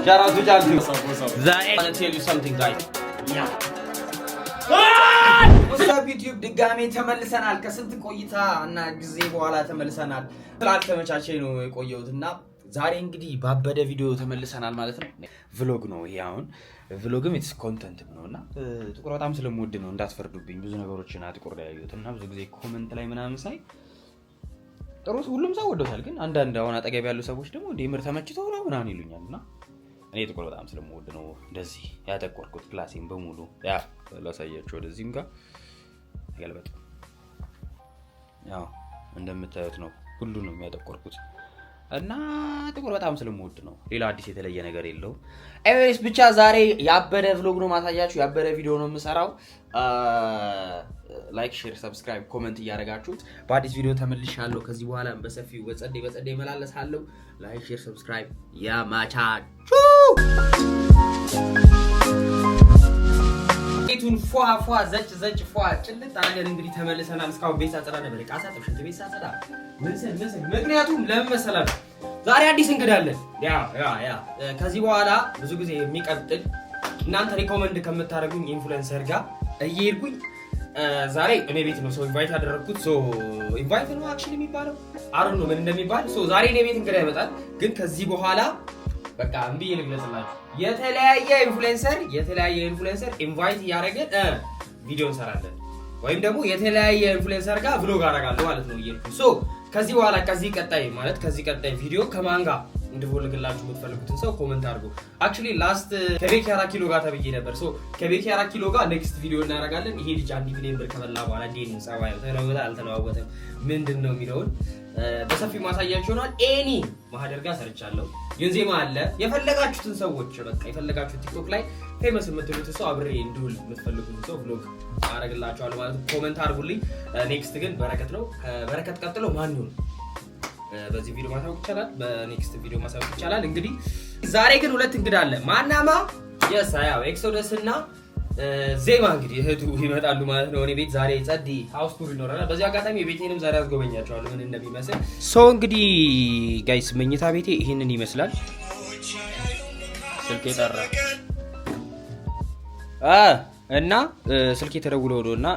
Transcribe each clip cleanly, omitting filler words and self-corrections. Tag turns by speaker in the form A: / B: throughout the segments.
A: Shout out to ጫልቱ።
B: I wanna tell you something, guys.
C: What's up, YouTube? ድጋሜ ተመልሰናል። ከስንት ቆይታ እና ጊዜ በኋላ ተመልሰናል። ስላልተመቻቸኝ ነው የቆየሁት እና ዛሬ እንግዲህ ባበደ ቪዲዮ ተመልሰናል ማለት ነው። Vlog ነው ይሄ። አሁን vlog ም it's content ነው እና ጥቁር በጣም ስለምወድ ነው፣ እንዳትፈርዱብኝ። ብዙ ነገሮችን ጥቁር ላይ ያየሁት እና ብዙ ጊዜ comment ላይ ምናምን ሳይ ጥሩ ሁሉም ሰው ወዶታል፣ ግን አንዳንድ አሁን አጠገብ ያሉ ሰዎች ደግሞ እንደ ምር ተመችቶ ነው ምናምን ይሉኛል እና እኔ ጥቁር በጣም ስለምወድ ነው እንደዚህ ያጠቆርኩት ክላሴን በሙሉ። Yeah፣ ላሳያችሁ። ወደዚህም ጋር ገልበጥ። ያው እንደምታዩት ነው፣ ሁሉንም ያጠቆርኩት እና ጥቁር በጣም ስለምወድ ነው። ሌላ አዲስ የተለየ ነገር የለውም። Anyways፣ ብቻ ዛሬ ያበደ vlog ነው ማሳያችሁ፣ ያበደ ቪዲዮ ነው የምሰራው። Like፣ share፣ subscribe፣ comment እያደረጋችሁት በአዲስ ቪዲዮ ተመልሻለሁ። ከዚህ በኋላ በሰፊው በጸዴ በጸዴ እመላለሳለሁ። Like፣ share፣ subscribe ያማቻችሁ። ቤቱን ፏ ፏ ዘጭ ዘጭ ፏ ጭልጥ አድርገን እንግዲህ ተመልሰናል። እስካሁን ቤት ሳጸዳ ነበር፣ ዕቃ ሳጥብ፣ ሽንት ቤት ሳጸዳ፣ ምን ስል ምን ስል። ምክንያቱም ለምን መሰላችሁ? ዛሬ አዲስ እንግዳ አለን። Yeah፣ ከዚህ በኋላ ብዙ ጊዜ የሚቀጥል እናንተ recommend ከምታደርጉኝ influencer ጋር እየሄድኩኝ ዛሬ እኔ ቤት ነው ሰው invite ያደረግኩት። So invite ነው actually የሚባለው፣ አሩን ነው ምን እንደሚባል። So ዛሬ እኔ ቤት እንግዳ ይመጣል። ግን ከዚህ በኋላ በቃ እምቢ ልግለጽላችሁ፣ የተለያየ influencer invite እያደረግን ቪዲዮ እንሰራለን፣ ወይም ደግሞ የተለያየ influencer ጋር vlog አደርጋለሁ ማለት ነው እየሄድኩኝ። So ከዚህ በኋላ ከዚህ ቀጣይ ማለት ከዚህ ቀጣይ ቪዲዮ ከማን ጋር እንድቮልግላችሁ የምትፈልጉትን ሰው comment አድርጉ። Actually last ከቤኪ 4 ኪሎ ጋር ተብዬ ነበር። So ከቤኪ 4 ኪሎ ጋር next ቪዲዮ እናደርጋለን። ይሄ ልጅ 1 ሚሊዮን ብር ከበላ በኋላ እንዴት ነው ጸባዩ? ተለወጠ አልተለዋወጠም? ምንድን ነው የሚለውን በሰፊው ማሳያችሁ ይሆናል። ኤኒ ማህደር ጋር ሰርቻለሁ። ዩንዜማ አለ። የፈለጋችሁትን ሰዎች፣ በቃ የፈለጋችሁት ቲክቶክ ላይ famous የምትሉትን ሰው፣ አብሬ እንድውል የምትፈልጉትን ሰው vlog አደርግላችኋለሁ ማለት ነው። Comment አድርጉልኝ። Next ግን በረከት ነው። ከበረከት ቀጥሎ ማን ይሁን በዚህ ቪዲዮ ማሳወቅ ይቻላል። በ next ቪዲዮ ማሳወቅ ይቻላል። እንግዲህ ዛሬ ግን ሁለት እንግዳ አለ። ማናማ yes ያው ኤክሶደስ እና ዜማ እንግዲህ እህቱ ይመጣሉ ማለት ነው። እኔ ቤት ዛሬ ጸዲ house tour ይኖረናል። በዚህ አጋጣሚ የቤቴንም ዛሬ አስጎበኛቸዋለሁ ምን እንደሚመስል። So እንግዲህ guys፣ መኝታ ቤቴ ይህንን ይመስላል። ስልኬ ጠራ እና ስልኬ ተደውሎ ሆኖ እና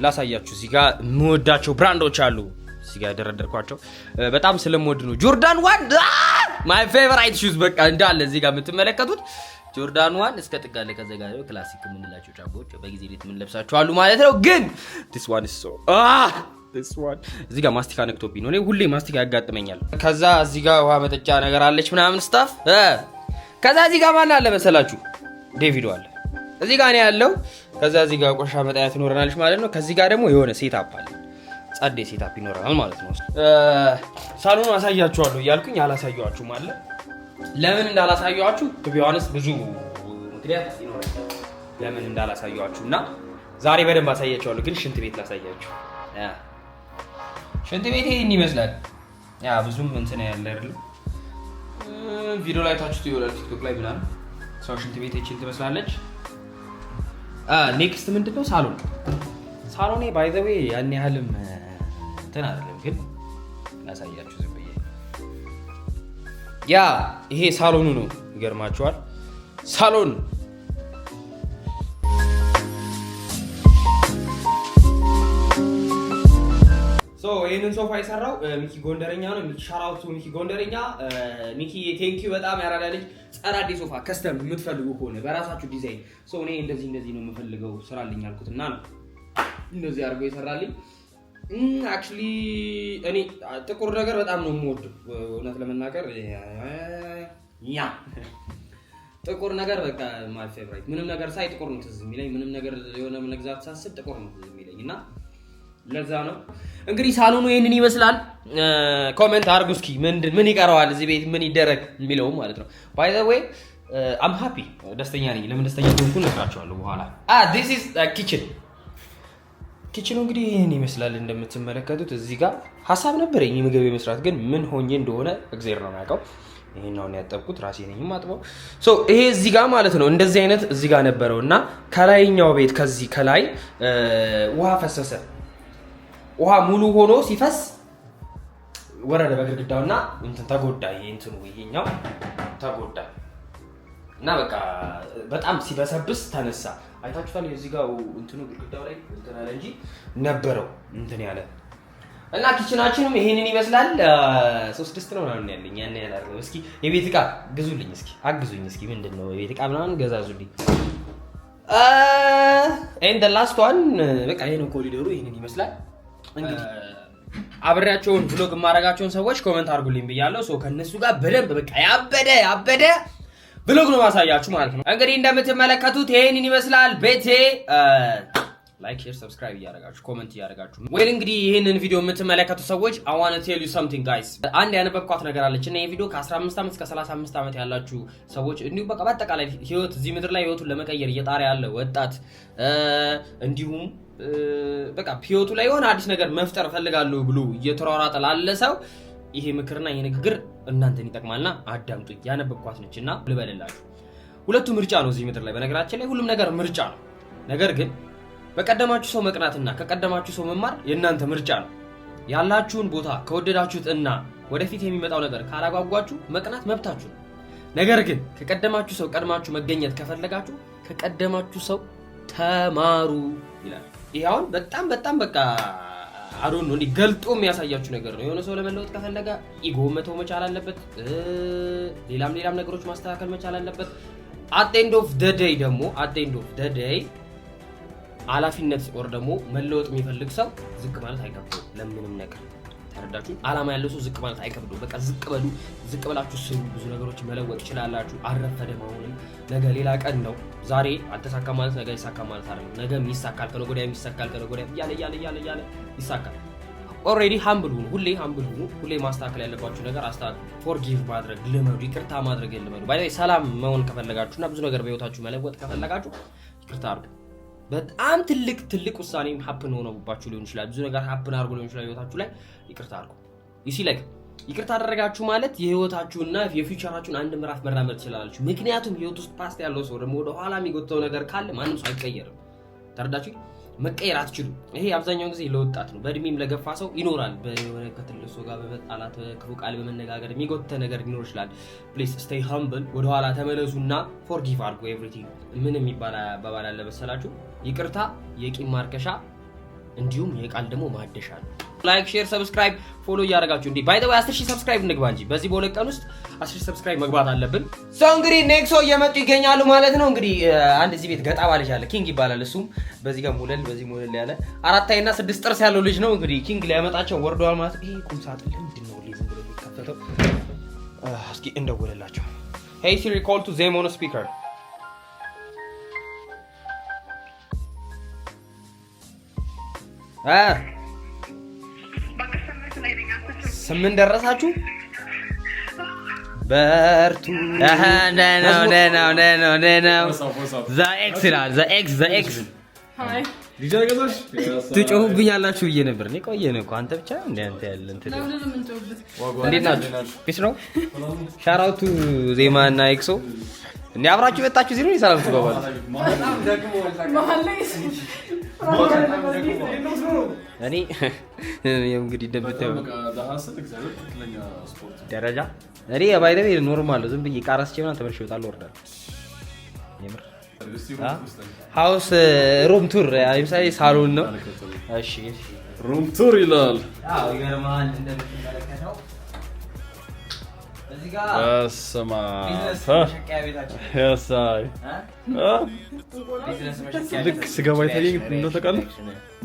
C: ላሳያችሁ። እዚህ ጋር የምወዳቸው brand ኦች አሉ። እዚህ ጋር የደረደርኳቸው በጣም ስለምወድ ነው። Jordan 1 my favorite shoes፣ በቃ እንዳለ እዚህ ጋር የምትመለከቱት Jordan 1 እስከ ጥግ አለ። ከዛ ጋር classic የምንላቸው ጫማዎች በጊዜ ሌት የምንለብሳቸው አሉ ማለት ነው። ግን this one is so this one እዚህ ጋር ማስቲካ ነክቶብኝ ነው። እኔ ሁሌ ማስቲካ ያጋጥመኛል። ከዛ እዚህ ጋር ውሃ መጠጫ ነገር አለች ምናምን stuff። ከዛ እዚህ ጋር ማን አለ መሰላችሁ? ዴቪዶ አለ እዚህ ጋር ነው ያለው። ከዛ እዚህ ጋር ቆሻ መጣያ ትኖረናለች ማለት ነው። ከዚህ ጋር ደግሞ የሆነ setup አለ፣ ጸዴ setup ይኖረናል ማለት ነው። ሳሎኑ አሳያችኋለሁ እያልኩኝ አላሳየኋችሁም አለ። ለምን እንዳላሳየኋችሁ to be honest ብዙ ምክንያት ይኖረኛል ለምን እንዳላሳየኋችሁ እና ዛሬ በደንብ አሳያችኋለሁ። ግን ሽንት ቤት ላሳያችሁ። Yeah፣ ሽንት ቤት ይህን ይመስላል። Yeah፣ ብዙም እንትን ያለ አይደለም። ቪዲዮ ላይ ታችሁት ይሆናል ቲክቶክ ላይ ምናምን። So ሽንት ቤት ይችን ትመስላለች። Next ምንድን ነው? ሳሎን። ሳሎኔ by the way ያን ያህልም እንትን አይደለም፣ ግን ላሳያችሁ ዝም ብዬ። Yeah፣ ይሄ ሳሎኑ ነው። ይገርማችኋል። ሳሎን። So ይህንን ሶፋ የሰራው ሚኪ ጎንደረኛ ነው። ሚኪ፣ shout out to ሚኪ ጎንደረኛ። ሚኪ thank you በጣም፣ ያራዳ ልጅ። ጸረ አዲስ ሶፋ custom የምትፈልጉ ከሆነ በራሳችሁ ዲዛይን፣ so እኔ እንደዚህ እንደዚህ ነው የምፈልገው ስራልኝ አልኩት እና ነው እንደዚህ አድርጎ የሰራልኝ። Actually እኔ ጥቁር ነገር በጣም ነው የምወደው፣ እውነት ለመናገር yeah፣ ጥቁር ነገር በቃ my favorite። ምንም ነገር ሳይ ጥቁር ነው ትዝ የሚለኝ። ምንም ነገር የሆነ መግዛት ሳስብ ጥቁር ነው ትዝ የሚለኝ እና ለዛ ነው። እንግዲህ ሳሎኑ ይህንን ይመስላል። Comment አድርጉ እስኪ ምን ይቀረዋል እዚህ ቤት፣ ምን ይደረግ የሚለውም ማለት ነው። By the way I'm happy፣ ደስተኛ ነኝ። ለምን ደስተኛ እንደሆንኩ እነግራችኋለሁ በኋላ። This is kitchen። Kitchen ኑ እንግዲህ ይህን ይመስላል እንደምትመለከቱት። እዚህ ጋር ሀሳብ ነበረኝ ምግብ የመስራት፣ ግን ምን ሆኜ እንደሆነ እግዜር ነው የሚያውቀው። ይሄን አሁን ያጠብኩት ራሴ ነኝ የማጥበው። So ይሄ እዚህ ጋር ማለት ነው፣ እንደዚህ አይነት እዚህ ጋር ነበረው እና ከላይኛው ቤት ከዚህ ከላይ ውሃ ፈሰሰ። ውሃ ሙሉ ሆኖ ሲፈስ ወረደ በግድግዳውና እንትን ተጎዳ። ይሄ እንትኑ ይሄኛው ተጎዳ። እና በቃ በጣም ሲበሰብስ ተነሳ። አይታችሁታል። እዚህ ጋር እንትኑ ግድግዳው ላይ እንትን አለ እንጂ ነበረው እንትን ያለ። እና kitchen ኣችንም ይሄንን ይመስላል። ሶስት ድስት ነው ምናምን ያለኝ፣ ያን ያህል አይደለም። እስኪ የቤት እቃ ግዙልኝ፣ እስኪ አግዙኝ፣ እስኪ ምንድን ነው የቤት እቃ ምናምን ገዛዙልኝ። And last one በቃ ይሄ ነው ኮሪደሩ፣ ይሄንን ይመስላል። እንግዲህ አብሬያቸውን vlog የማደርጋቸውን ሰዎች comment አድርጉልኝ ብያለሁ። So ከእነሱ ጋር በደንብ በቃ ያበደ ያበደ vlog ነው ማሳያችሁ ማለት ነው። እንግዲህ እንደምትመለከቱት ይሄንን ይመስላል ቤቴ። Like፣ share፣ subscribe እያደረጋችሁ፣ comment እያደረጋችሁ። Well፣ እንግዲህ ይህንን ቪዲዮ የምትመለከቱ ሰዎች I wanna tell you something, guys። አንድ ያነበብኳት ነገር አለች እና ይህ ቪዲዮ ከ15 ዓመት እስከ 35 ዓመት ያላችሁ ሰዎች እንዲሁም በቃ በአጠቃላይ ህይወት እዚህ ምድር ላይ ህይወቱን ለመቀየር እየጣረ ያለ ወጣት፣ እንዲሁም በቃ ህይወቱ ላይ የሆነ አዲስ ነገር መፍጠር እፈልጋለሁ ብሎ እየተሯሯጠ ላለ ሰው ይሄ ምክርና ይሄ ንግግር እናንተን ይጠቅማልና አዳምጡኝ። ያነበብኳት ነች እና ልበልላችሁ። ሁለቱ ምርጫ ነው እዚህ ምድር ላይ። በነገራችን ላይ ሁሉም ነገር ምርጫ ነው። ነገር ግን በቀደማችሁ ሰው መቅናትና ከቀደማችሁ ሰው መማር የእናንተ ምርጫ ነው። ያላችሁን ቦታ ከወደዳችሁት እና ወደፊት የሚመጣው ነገር ካላጓጓችሁ መቅናት መብታችሁ ነው። ነገር ግን ከቀደማችሁ ሰው ቀድማችሁ መገኘት ከፈለጋችሁ ከቀደማችሁ ሰው ተማሩ ይላል። ይህ አሁን በጣም በጣም በቃ አዶን ነው፣ እንዲህ ገልጦ የሚያሳያችሁ ነገር ነው። የሆነ ሰው ለመለወጥ ከፈለገ ego መተው መቻል አለበት። ሌላም ሌላም ነገሮች ማስተካከል መቻል አለበት። At the end of the day ደግሞ፣ at the end of the day ኃላፊነት or ደግሞ መለወጥ የሚፈልግ ሰው ዝቅ ማለት አይከብደውም ለምንም ነገር። ተረዳችሁ? አላማ ያለው ሰው ዝቅ ማለት አይከብደውም። በቃ ዝቅ በሉ፣ ዝቅ ብላችሁ ስሩ። ብዙ ነገሮች መለወጥ ትችላላችሁ። አልረፈደም። አሁንም ነገ ሌላ ቀን ነው። ዛሬ አልተሳካ ማለት ነገ ይሳካ ማለት አይደለም። ነገ ይሳካል፣ ከነገ ወዲያ ይሳካል፣ ከነገ ወዲያ እያለ እያለ እያለ እያለ ይሳካል። Already humble ሁኑ። ሁሌ humble ሁኑ። ሁሌ ማስተካከል ያለባችሁ ነገር አስተካክሉ። Forgive ማድረግ ልመዱ። ይቅርታ ማድረግ ልመዱ። By the way ሰላም መሆን ከፈለጋችሁ እና ብዙ ነገር በህይወታችሁ መለወጥ ከፈለጋችሁ ይቅርታ አድርጉ። በጣም ትልቅ ትልቅ ውሳኔም happen ሆነባችሁ ሊሆን ይችላል። ብዙ ነገር happen አድርጎ ሊሆን ይችላል ህይወታችሁ ላይ። ይቅርታ አድርጉ። You see, like ይቅርታ አደረጋችሁ ማለት የህይወታችሁና የ future ኣችሁን አንድ ምዕራፍ መራመድ ትችላላችሁ። ምክንያቱም ህይወት ውስጥ past ያለው ሰው ደግሞ ወደ ኋላ የሚጎተው ነገር ካለ ማንም ሰው አይቀየርም። ተረዳችሁ? መቀየር አትችሉም። ይሄ አብዛኛውን ጊዜ ለወጣት ነው። በእድሜም ለገፋ ሰው ይኖራል። በሆነ ከትልቅ ሰው ጋር በመጣላት፣ ክፉ ቃል በመነጋገር የሚጎተ ነገር ሊኖር ይችላል። Please stay humble። ወደኋላ ተመለሱና forgive አድርጉ everything። ምን የሚባል አባባል አለ መሰላችሁ? ይቅርታ የቂም ማርከሻ እንዲሁም የቃል ደግሞ ማደሻ ነው። Like፣ share፣ subscribe፣ follow እያደረጋችሁ። እንዲህ by the way 10,000 subscribe እንግባ እንጂ። በዚህ በ2 ቀን ውስጥ 10,000 subscribe መግባት አለብን። So እንግዲህ ኔክሶ እየመጡ ይገኛሉ ማለት ነው። እንግዲህ አንድ እዚህ ቤት ገጣባ ልጅ አለ፣ ኪንግ ይባላል። እሱም በዚህ ጋር ሞለል በዚህ ሞለል ያለ አራት አይና ስድስት ጥርስ ያለው ልጅ ነው። እንግዲህ ኪንግ ሊያመጣቸው ወርደዋል ማለት ነው። ይሄ ቁም ሳጥን ለምንድን ነው ዝም ብሎ የሚከፈተው? እስኪ እንደውልላቸው። Hey Siri, call to ዜም on speaker. 8 ደረሳችሁ። በርቱ። The X ይላል። The X, the X። ትጮሁብኛላችሁ ብዬ ነበር። እኔ ቆየን እኮ። አንተ ብቻ እንደ አንተ ያለ እንትን። እንዴት ናችሁ? Peace ነው። Shout out to ዜማ እና ኤክሶ። እንዴ አብራችሁ መጣችሁ እዚህ ነው ሰላም ትባባሉ። እኔ እንግዲህ እንደምታየው ደረጃ እኔ by the way normal ነው። ዝም ብዬ ቃራስቼ ምናምን ተመልሼ እወጣለሁ፣ እወርዳለሁ። የምር house room tour ለምሳሌ ሳሎን ነው። እሺ።
A: Room tour ይላል።
C: አዎ ይገርማል። እንደምትመለከተው እዚህ ጋር
A: በስመ አብ።
C: ቢዝነስ መሸቀያ ቤታችን።
A: ያሳይ።
C: እ? ቢዝነስ መሸቀያ
A: ልክ
C: ቤታችን።
A: ስገባ የታየኝ እንደው ታውቃለህ?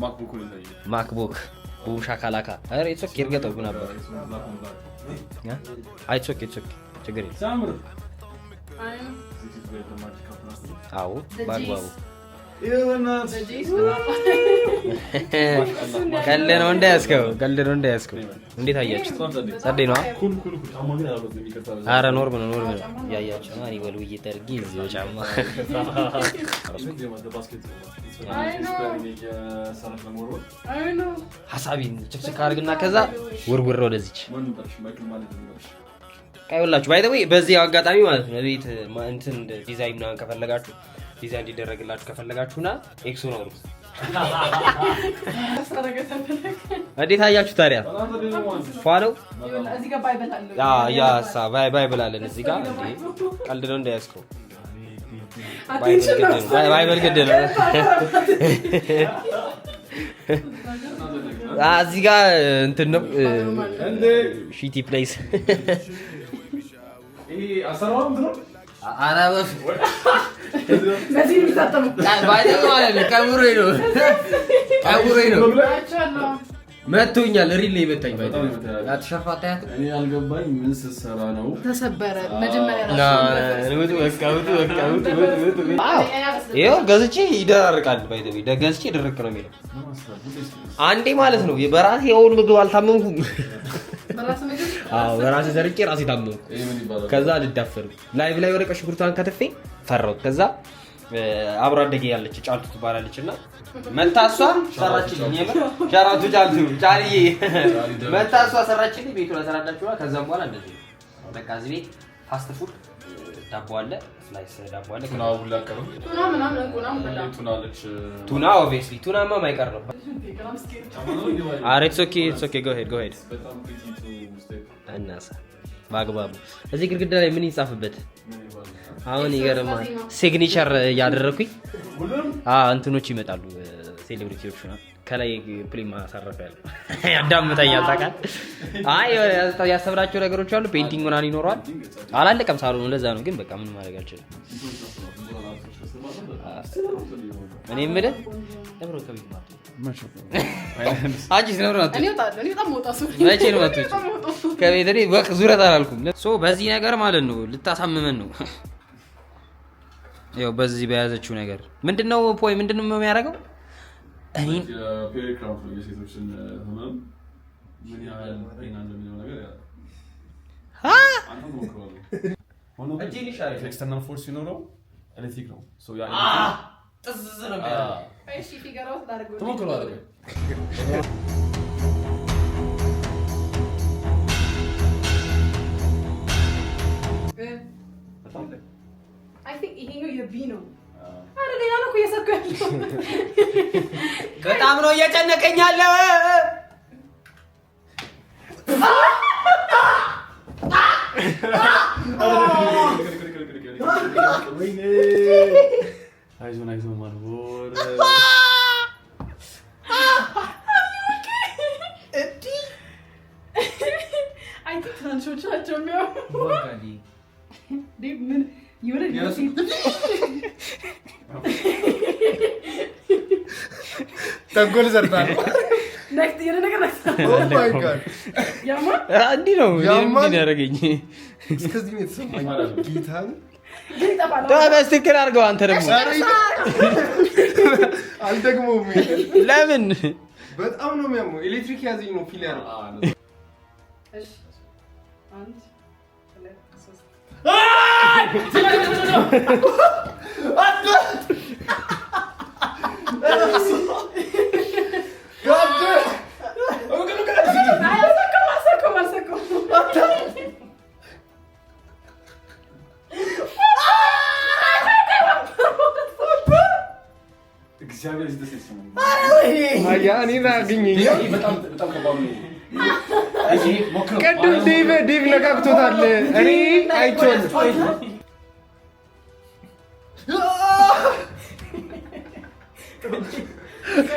A: MacBook ነው የታየኝ።
C: MacBook boom shakalaka። ኧረ it's okay፣ እርገጠው ምን አባቱ። አይ it's okay, it's okay፣ ችግር የለም።
A: ሲያምር።
C: አዎ በአግባቡ። ቀልድ ነው እንዳያዝከው፣ ቀልድ ነው እንዳያዝከው። እንዴት አያችሁት? ጸዴ ነው።
A: Cool, cool, cool። ጫማ ግን አላበዛም፣ ይቅርታ።
C: አረ normal ነው፣ normal ነው። እያያችሁ ነው። እኔ ወልውዬ ጠርጌ እዚሁ ጫማ።
A: ሰነፍ ለመወርወር።
C: ሀሳቢን ችክችክ አድርግና ከዛ ውርውር ወደዚች ቀይላችሁ። By the way በዚህ አጋጣሚ ማለት ነው ቤት እንትን ዲዛይን ምናምን ከፈለጋችሁ፣ ዲዛይን እንዲደረግላችሁ ከፈለጋችሁና ኤክሶ ነው። እንዴት አያችሁ ታዲያ? ፏ ነው። ያሳ bye bye ብላለን እዚህ ጋር። እንዴ ቀልድ ነው እንዳያዝከው። Bible ግድ ነው። እዚህ ጋር እንትን ነው shitty place።
A: ይሄ አሰራሩ እንትን ነው።
C: ኧረ
D: በዚህ የሚታጠበው
C: ባይዘው ማለት ነው። ቀብሬ ነው ቀብሬ ነው መቶኛል። Real ነው የመታኝ።
A: በጣም ይመታል።
C: አትሸፋታያት
A: እኔ አልገባኝ ምን ስትሰራ ነው?
D: ተሰበረ። መጀመሪያ
C: ውጡ በቃ ውጡ በቃ ውጡ ውጡ ውጡ። ይኸው ገዝቼ ይደራርቃል። By the way ገዝቼ ድርቅ ነው የሚለው አንዴ ማለት ነው። በራሴ የሆኑ ምግብ አልታመምኩም።
D: በራስ ምግብ
C: አዎ በራሴ ሰርቼ ራሴ ታመምኩ።
A: ይሄ ምን ይባላል?
C: ከዛ አልዳፈርም። Live ላይ ወደቀ ሽንኩርቷን ከትፌ ፈራሁት። ከዛ አብሮ አደጌ ያለች ጫልቱ ትባላለች እና መታ እሷ ሰራችልኝ። የምር ጫራቱ ጫልቱ ጫልዬ መታ እሷ ሰራችልኝ። ቤቱን አሰራዳችኋል። ከዛም በኋላ እንደዚህ ነው በቃ። እዚህ ቤት fast food ዳቦ አለ፣ slice ዳቦ አለ፣
A: ቱና ሁላ ቀረም።
D: ቱና ምናምን እንቁላል በላ
A: ቱና አለች።
C: ቱና obviously ቱናማ ማይቀር ነው። ኧረ it's okay, it's okay, go ahead, go ahead።
A: በጣም pretty to step።
C: እናሳ በአግባቡ እዚህ ግድግዳ ላይ ምን ይጻፍበት?
A: ምን ይባላል?
C: አሁን ይገርማል። Signature እያደረኩኝ
A: ሁሉንም
C: እንትኖች ይመጣሉ፣ celebrity ዎች ምናምን። ከላይ plane ማሳረፍ ያለ ያዳምጠኛል ታውቃለህ። አይ የሆነ ያሰብናቸው ነገሮች አሉ። Painting ምናምን ይኖረዋል። አላለቀም ሳሎኑ፣ ለዛ ነው። ግን በቃ ምን ማድረግ አልችልም። እኔ የምልህ ለምሮ ከቤት ማለት አንቺስ ለምሮ
D: እኔ እወጣለሁ። እኔ በጣም የምወጣ ሰው ነኝ።
C: መቼ ነው የማትወጪው?
D: በጣም የምወጣ ሰው ነኝ።
C: ከቤት እኔ በቃ ዙረት አላልኩም። So በዚህ ነገር ማለት ነው ልታሳምመን ነው። ያው በዚህ በያዘችው ነገር ምንድነው ፖይ ምንድነው የሚያደርገው? እኔ
A: የ period cramp ነው የሴቶችን ህመም ምን ያህል pain አለ የሚለው ነገር ያ አንተ ትሞክረዋለህ። ሆኖ ግን
C: እጄን ይሻላል።
A: External force ሲኖረው ኤሌክትሪክ ነው። So ያ
C: ጥዝዝ ነው የሚያደርገው።
D: እሺ figure out ላድርገው።
A: ትሞክረዋለህ።
D: I think ይሄኛው የ B ነው። አረ ሌላ ነው እኮ እየሰኩ ያለው።
C: በጣም ነው እየጨነቀኝ ያለው።
A: ወይኔ አይዞን አይዞን ማርቦር
D: I think ትናንሾቹ ናቸው የሚያው ዴቭ ምን የሆነ
E: ተንኮል ሰርታል።
D: ነክት የሆነ ነገር ነክት
E: Oh my God.
D: ያማ
C: እንዲህ ነው
E: ያማል።
C: እንዲህ ነው ያደረገኝ።
E: እስከዚህ ነው የተሰማኝ። ጌታን
D: ግን ይጠፋል።
C: በስትክክል አድርገው አንተ ደግሞ
E: ኧረ አልደግመውም። ይሄንን።
C: ለምን
E: በጣም ነው የሚያመው። ኤሌክትሪክ ያዘኝ ነው feel ያደረኩት።
D: እሺ አንድ ሁለት ሶስት አይ አልሰካውም አልሰካውም አልሰካውም።
A: እግዚአብሔር እዚህ ደስ ይሰማል።
E: አያ እኔን አገኘኝ።
A: ይሄ በጣም በጣም ከባድ ነው። ይሄ ሞክረው።
E: ቅድም ዴቭ ዴቭ ነካክቶታል። እኔ አይቼዋለሁ።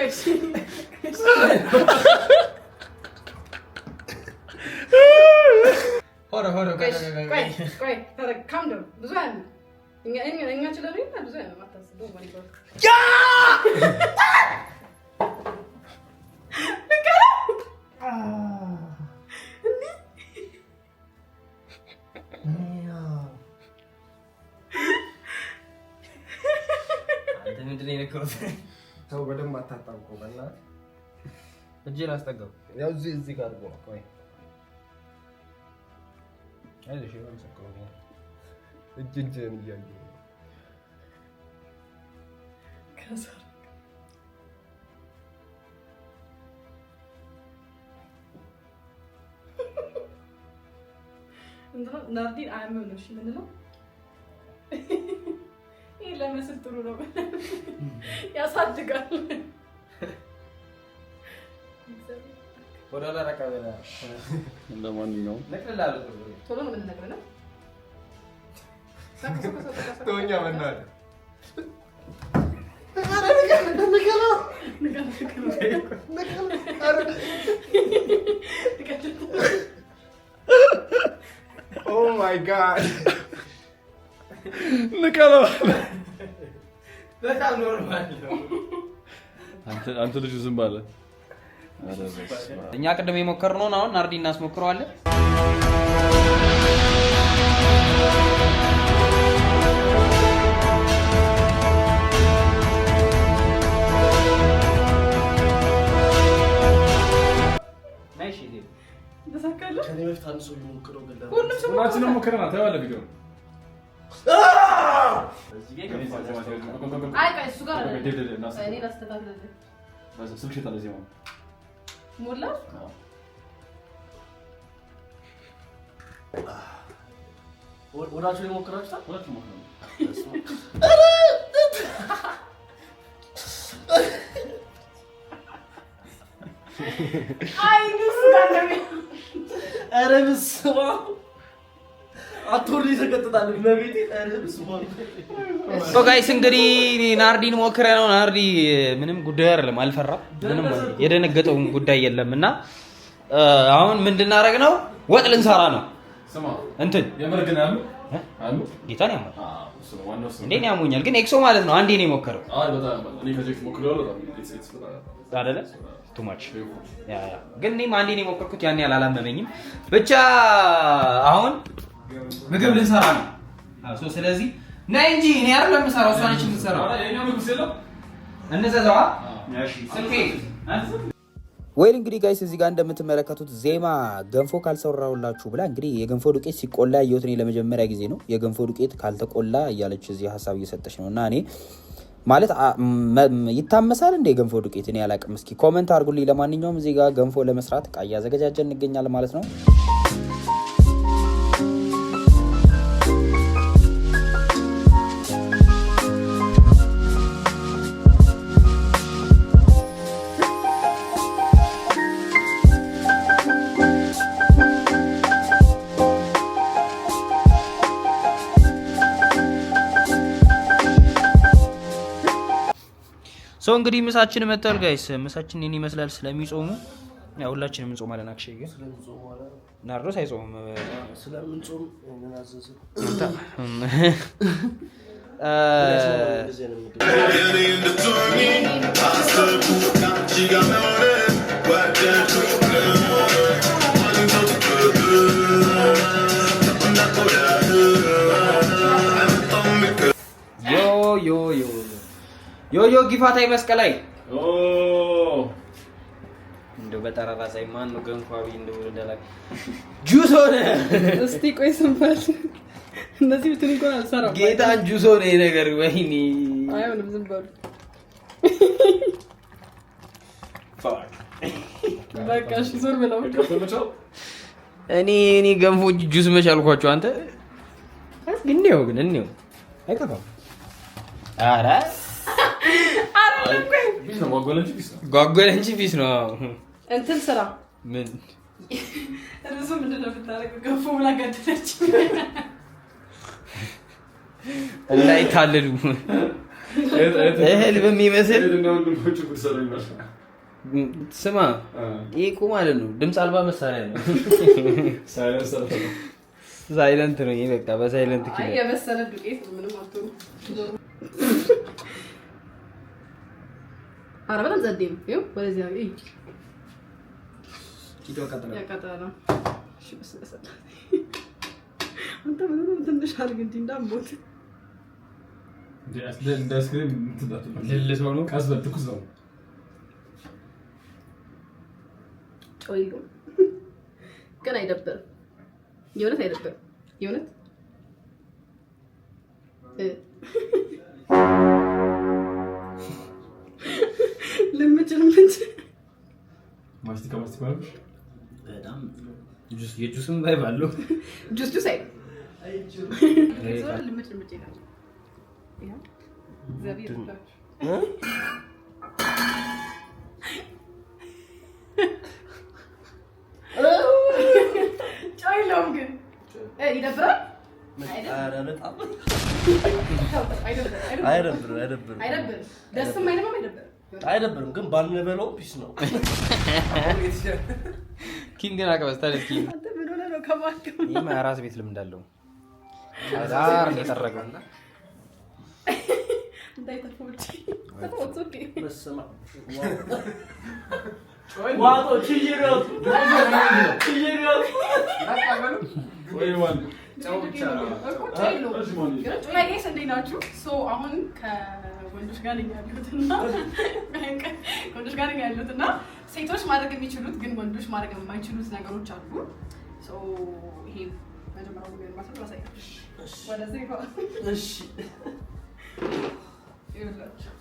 D: እሺ
C: ሆነ ሆነ
D: ቆይ ቆይ ቆይ ተረግ calm down። ብዙ አያምም። እኛ እኛ እኛ ችለን የለ ብዙ አያምም። አታስብ። Don't worry about it።
C: አንተ ምንድን ነው የነካሁት?
E: ተው በደንብ አታጣብቀው በእናትህ።
C: እጄን አስጠጋው።
E: ያው እዚህ እዚህ ጋር አድርጎ ነው። ቆይ
C: አይዞሽ ይኸው ሰካው።
E: እጅ እጅህን እያየሁ ነው።
D: ከዛ እንትና ናርዲን አያምም ነው እሺ የምንለው። ይሄ ለመስል ጥሩ ነው፣ ያሳድጋል።
C: ወደ ኋላ ራቅ በል።
A: ለማንኛውም
C: ነቅልልሃለሁ።
D: ቶሎ ነው የምንነግረው ነው።
E: ተወኛ በእናትህ። Oh my God.
A: ንቀለው።
C: በጣም normal ነው።
A: አንተ ልጁ ዝም ባለ።
C: እኛ ቅድም የሞከርነውን አሁን ናርዲ እናስሞክረዋለን። ነይ እሺ፣ ዜድ።
D: ተሳካልህ?
F: ከኔ በፊት አንድ ሰው ቢሞክረው ግን ለምን?
D: ሁሉም ሰው
A: ሁላችንም ሞክረናል። ታየዋለህ ቪዲዮ።
F: እዚህ ጋር ይከፋል፣ ያስታውቃል።
D: አይ ቆይ፣ እሱ ጋር አይደለም። እኔ ላስተካክልልህ።
A: ስልክ የት አለ? እዚህ አሁን።
D: ሞላ።
F: ወዳችሁ የሞከራችሁታል?
A: ሁላችንም ሞክረናል።
D: አይ እሱ ጋር ነው።
F: ኧረ በስመ አብ! አትወርድ ይሰቀጥጣል። እመቤቴ፣ ኧረ በስመ አብ!
C: So guys፣ እንግዲህ ናርዲን ሞክረ ነው። ናርዲ ምንም ጉዳይ አይደለም፣ አልፈራም። ምንም የደነገጠውን ጉዳይ የለም። እና አሁን ምን እንድናደርግ ነው? ወጥ ልንሰራ ነው።
A: ስማ፣
C: እንትን
A: የምር ግን አሉ አሉ።
C: ጌታን ያማል።
A: አዎ፣ እሱ ነው ዋናው እሱ ነው።
C: እንዴ እኔ ያሞኛል፣ ግን ኤክሶ ማለት ነው አንዴ ነው የሞከረው።
A: አይ በጣም ያማል። እኔ ከዚህ በፊት ሞክሬዋለሁ። በጣም it's በጣም
C: አይደለ? Too much። Yeah yeah፣ ግን እኔም አንዴ ነው የሞከርኩት፣ ያን ያህል አላመመኝም። ብቻ አሁን ምግብ ልንሰራ ነው። አዎ፣ so ስለዚህ ነይ እንጂ እኔ አይደለም የምሰራው፣ እሷ ነች የምትሰራው።
A: ኧረ የኛው ምግብ የለም።
C: እንዘዘዋ። እሺ፣ ስልኬ
G: Well እንግዲህ guys፣ እዚህ ጋር እንደምትመለከቱት ዜማ ገንፎ ካልሰራሁላችሁ ብላ እንግዲህ የገንፎ ዱቄት ሲቆላ ያየሁት እኔ ለመጀመሪያ ጊዜ ነው። የገንፎ ዱቄት ካልተቆላ እያለች እዚህ ሀሳብ እየሰጠች ነው። እና እኔ ማለት ይታመሳል እንደ የገንፎ ዱቄት? እኔ አላቅም። እስኪ comment አድርጉልኝ። ለማንኛውም እዚህ ጋር ገንፎ ለመስራት እቃ እያዘገጃጀን እንገኛለን ማለት ነው።
C: So እንግዲህ ምሳችን መጥቷል guys። ምሳችን ይህን ይመስላል። ስለሚጾሙ ያው ሁላችንም እንጾማለን። አክሼ ግን
F: ስለምንጾም ኋላ
C: ናርዶስ አይጾምም።
F: ስለምንጾም ይሄንን አዘዝን። እንደዚህ አይነት ምግብ
C: Yo yo yo yo yo፣ ጊፋታይ መስቀላይ።
A: ኦ።
C: እንደው በጠራራ ፀሐይ ማን ነው ገንፎ አብይ እንደው እንደላ ጁስ ሆነ።
D: እስቲ ቆይ ስንበል እነዚህ ብትን እንኳን አልሰራም።
C: ጌታን ጁስ ሆነ ይሄ ነገር፣ ወይኔ።
D: አይሆንም፣ ዝም በሉ በቃ። እሺ ዞር ብለው።
A: ገብቶልሻል?
C: እኔ ገንፎ እንጂ ጁስ መች አልኳቸው። አንተ እስኪ እንየው፣ ግን እንየው፣ አይከፋም። ኧረ
A: Peace ነው፣ ጓጓለ እንጂ peace ነው።
C: ጓጓለ እንጂ peace ነው።
D: እንትን ስራ።
C: ምን?
D: እሱ ምንድን ነው የምታደርገው? ገንፎ ብላ ገደለች።
C: እንዳይታለሉ እህል በሚመስል
A: እህትና ወንድሞቹ ጉድ ሰሩኛል።
C: ስማ፣ ይሄ እኮ ማለት ነው ድምፅ አልባ መሳሪያ ነው።
A: Silence ነው።
C: Silent ነው ይሄ፣ በቃ በ silent
D: አይ
C: Killer።
D: የበሰለ ዱቄት ነው፣ ምንም አትሆንም። ኧረ በጣም ጸዴ ነው። ይኸው ወደዚያ እይ፣ ያቃጥላል። እሺ በስመ አብ። አንተ ምንም ትንሽ አድርግ እንጂ እንዳትሞት።
A: እንደ አይስክሪም እንትን እንዳትል።
C: ልልሰው ነው።
A: ቀስ በል፣ ትኩስ ነው።
D: ጨው የለውም ግን አይደብርም። የእውነት አይደብርም። የእውነት ልምጭ ልምጭ።
A: ማስቲካ ማስቲካ አልኩሽ።
C: በጣም ጁስ የጁስም vibe አለው።
D: ጁስ ጁስ አይልም። ልምጭ ልምጭ ይላል። ይኸው እግዚአብሔር ይርዳችሁ። ጨው የለውም ግን ይደብራል።
F: ኧረ በጣም
D: አይደብርም።
F: አይደብርም፣ አይደብርም።
D: አይደብርም። ደስም አይልም፣ አይደብርም።
F: አይደብርም ግን ባንበለው peace ነው።
C: ኪንግን አቅበስ ተነስ ኪንግ።
D: አንተ ምን ሆነህ ነው ከማከም?
C: ይህማ የራስ ቤት ልምድ አለው። ዳር የጠረገው
D: እንዳይተፋ ውጪ። ተፋው፣ it's okay።
F: በስመ አብ። ዋጦ ችዬ ነው ችዬ ነው።
A: ወይ ዋን
D: ጨው ብቻ ነው እኮ ጨው የለውም። ግን guys እንዴት ናችሁ? So አሁን ከወንዶች ጋር ነኝ ያለሁት እና ከወንዶች ጋር ነኝ ያለሁት እና ሴቶች ማድረግ የሚችሉት ግን ወንዶች ማድረግ የማይችሉት ነገሮች አሉ። So ይሄ መጀመሪያው ነገር ማለት ነው ላሳያችሁ። ወደዚህ ይግባ።
F: እሺ።
D: ይኸውላችሁ።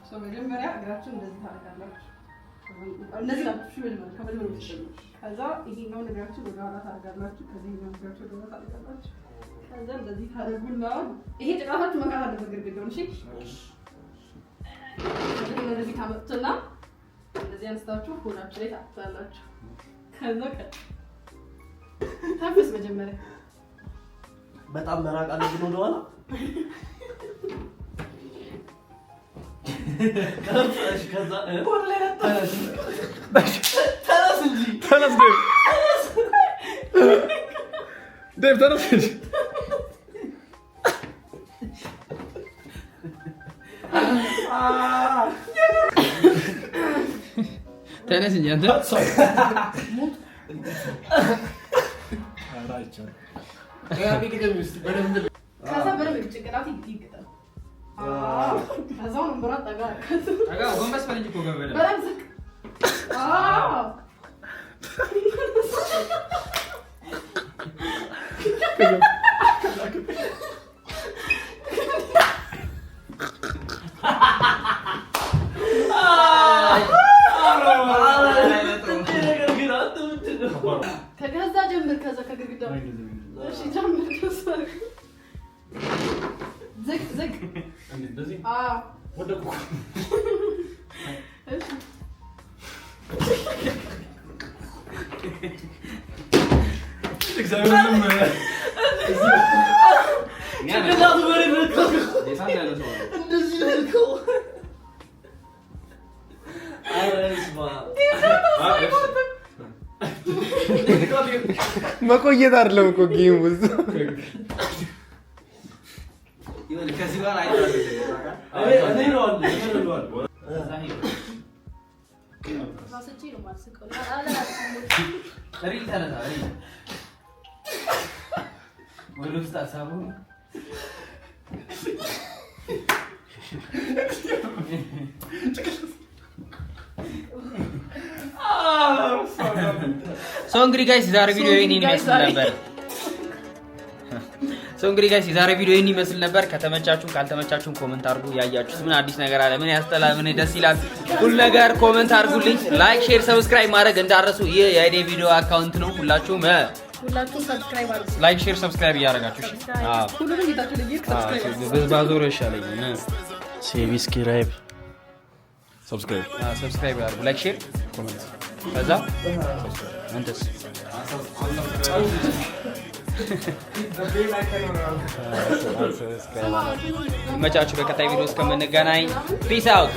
D: So መጀመሪያ እግራችሁን እንደዚህ ታደርጋላችሁ። እንደዚህ ናችሁ። እሺ፣ መጀመሪያ ከመጀመሪያው ብትጀምሩ። ከዛ ይሄኛውን እግራችሁን ወደ ኋላ ታደርጋላችሁ። ከዚህ ይሄኛውን እግራችሁን ወደ ኋላ ታደርጋላችሁ። ከዛ እንደዚህ ታደርጉና ይሄ ጭንቅላታችሁ መንካት አለበት ግድግዳውን። እሺ፣ ከዛ ወደዚህ ታመጡትና እንደዚህ አንስታችሁ ሆዳችሁ ላይ ታጥታላችሁ። ከዛ ተንፍስ መጀመሪያ።
F: በጣም መራቅ አለብን ወደኋላ። እሺ፣ ከዛ ተነስ ተነስ እንጂ።
A: ተነስ ዴቭ፣ ዴቭ ተነስ እንጂ።
C: ተነስ እንጂ አንተ።
D: ከዛ በደንብ ጭንቅላት ይግጠም። አዎ። ከዛ ወንበሯን ጠጋ አድርጋት።
C: ጎንበስ በል እንጂ እኮ ገበለ።
D: በጣም ዝቅ። አዎ።
F: ነገር ግን አንተ ምንድን ነው?
D: ከዛ ጀምር። ከዛ ከግድግዳው እሺ ጀምር። ከዛ ዝቅ ዝቅ።
A: እንደዚህ
D: አዎ።
A: ወደቅኩ።
D: እሺ።
A: እግዚአብሔርንም
F: ጭንቅላቱ መሬት ነካው። እንደዚህ ነው ያልከው። ኧረ በስመ አብ።
E: መቆየት አይደለም እኮ game ውስጥ።
C: ከዚህ በኋላ አይታዘዝም።
F: እኔ እለዋለሁ፣ እኔ እለዋለሁ።
D: ተሳስቼ ነው የማልስቀው።
C: Real ተነሳ real ወደ ውስጥ ሀሳቡ። So እንግዲህ guys የዛሬ ቪዲዮ ይህን ይመስል ነበር። So እንግዲህ guys የዛሬ ቪዲዮ ይህን ይመስል ነበር። ከተመቻችሁም ካልተመቻችሁም comment አድርጉ። ያያችሁት ምን አዲስ ነገር አለ፣ ምን ያስጠላል፣ ምን ደስ ይላል፣ ሁሉ ነገር comment አድርጉልኝ። Like፣ share፣ subscribe ማድረግ እንዳትረሱ። ይህ የአይዴ ቪዲዮ account ነው። ሁላችሁም
D: ሁላችሁም subscribe አድርጉ።
C: Like፣ share፣ subscribe እያደረጋችሁ እሺ። አዎ።
D: ሁሉንም ቤታችሁ ላይ subscribe አድርጉ።
C: ባዞሮ ይሻለኛል።
F: Subscribe.
A: Subscribe.
C: Subscribe አድርጉ። Like፣ share፣
A: Comment.
C: ከዛ አንተስ? ይመቻችሁ። በቀጣይ ቪዲዮ እስከምንገናኝ peace out።